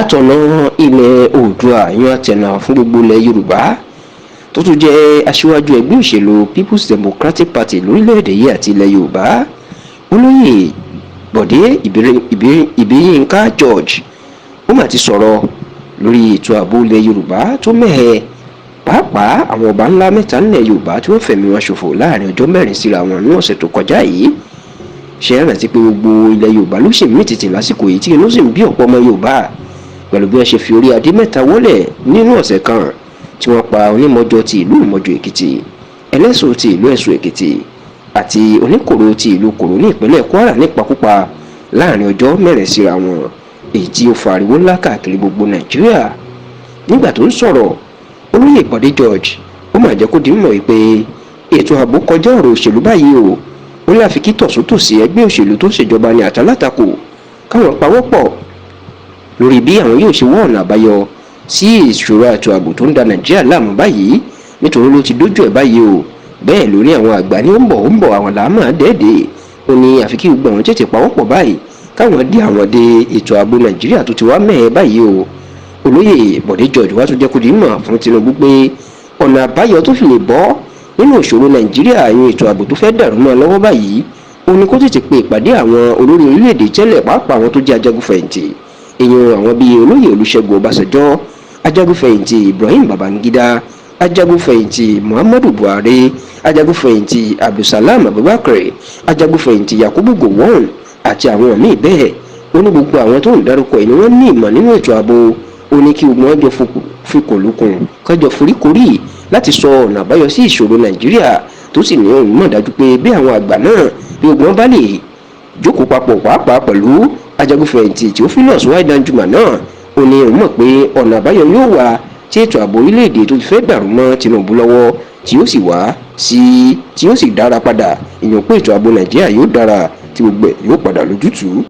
Atọ̀nà ilẹ̀ Oòduà yan àtẹ̀nà fún gbogbo ilẹ̀ Yorùbá, tó tún jẹ́ aṣíwájú ẹgbẹ́ òṣèlú People's Democratic Party lórílẹ̀‐èdè yìí àti ilẹ̀ Yorùbá, Olóyè Bọ̀dé Ìbíyínká George, ó mà ti sọ̀rọ̀ lórí ètò ààbò ilẹ̀ Yorùbá tó mẹ́hẹ, pàápàá àwọn ọba ńlá mẹ́ta nílẹ̀ Yorùbá tí wọ́n fẹ̀mí wọn ṣòfò láàrin ọjọ́ 4 síra wọn ní ọ̀sẹ̀ tó kọjá yìí. Ṣe é rántí pé gbogbo ilẹ̀ Yorùbá ló sì mí tìtì lásìkò yìí, tí inú sì ń bí ọ̀pọ̀ ọmọ Yorùbá pẹ̀lú bí wọ́n ṣe fi orí adé mẹ́ta wọ́lẹ̀ nínú ọ̀sẹ̀ kan, tí wọ́n pa Onímọ̀jọ ti ìlú Ìmọ̀jọ Èkìtì, Ẹlẹ́sùn ti ìlú Ẹ̀sùn Èkìtì àti Oníkòrò ti ìlú Kòró ní ìpínlẹ̀ Kwara nípakúpa láàrin ọjọ́ 4 síra wọn, èyí tí ó fa ariwo ńlá káàkiri gbogbo Nàìjíríà. Nígbà tó ń sọ̀rọ̀, Olóyè Bọ̀dé George ó mà jẹ́ kó di mímọ̀ wípé ètò ààbò kọjá ọ̀rọ̀ òṣèlú báyìí o. Ó ní àfi kí tọ̀sùntòsì ẹgbẹ́ òṣèlú tó ń ṣèjọba ní àtàlátakò káwọn pawọ́pọ̀ lórí bí àwọn yóò ṣe wọ́ ọ̀nà àbáyọ sí ìṣòro ètò ààbò tó ń da Nàìjíríà láàmú báyìí, nítorí ló ti dójú ẹ̀ báyìí o. Bẹ́ẹ̀ ló ní àwọn àgbà ní ó ń bọ̀, ó ń bọ̀, àwọn làámà dẹ́ẹ̀dẹ́. Ó ní àfi kí gbogbo àwọn tètè pawọ́pọ̀ báyìí, káwọn dé àwọn dé ètò ààbò Nàìjíríà tó ti wá mẹ́ẹ̀ báyìí o. Olóyè Bọ̀dé George wá tún jẹ́ kó di mọ̀ fún Tinubu pé ọ̀nà àbáyọ tó fi lè bọ́ nínú ìṣòro Nàìjíríà, ìyẹn ètò ààbò tó fẹ́ dàrú mọ́ lọ́wọ́ báyìí, ó ní kó tètè pe ìpàdé àwọn olórí orílẹ̀-èdè tẹ́lẹ̀, pàápàá àwọn tó jẹ́ ajagunfẹ̀yìntì, èèyàn àwọn bíi Olóyè Olúṣẹ́gun Ọbásanjọ́, ajagunfẹ̀yìntì Ibrahim Babangida, ajagunfẹ̀yìntì Muhammadu Buhari, ajagunfẹ̀yìntì Abdulsalam Abubakar, ajagunfẹ̀yìntì Yakubu Gowon àti àwọn míì bẹ́ẹ̀. Ó ní gbogbo àwọn tó ń dárúkọ yìí ni wọ́n ní ìmọ̀ nínú ètò ààbò. Ó ní kí gbogbo wọn jọ fikùn lukùn, kájọ foríkorí láti sọ ọ̀nà àbáyọ sí ìṣòro Nàìjíríà, tó sì ní òun mọ̀ dájú pé bí àwọn àgbà náà, bí gbogbo wọn bá lè jókòó papọ̀, pàápàá pẹ̀lú ajagunfẹ̀yìntì Theophilus Y Danjuma náà, ó ní òun mọ̀ pé ọ̀nà àbáyọ yóò wà tí ètò ààbò orílẹ̀-èdè tó ti fẹ́ dàrú mọ́ Tinubu lọ́wọ́ tí yóò sì wá sí, tí yóò sì dára padà, ìyẹn pé ètò ààbò Nàìjíríà yóò dára, tí gbogbo ẹ̀ yóò padà lójútùú.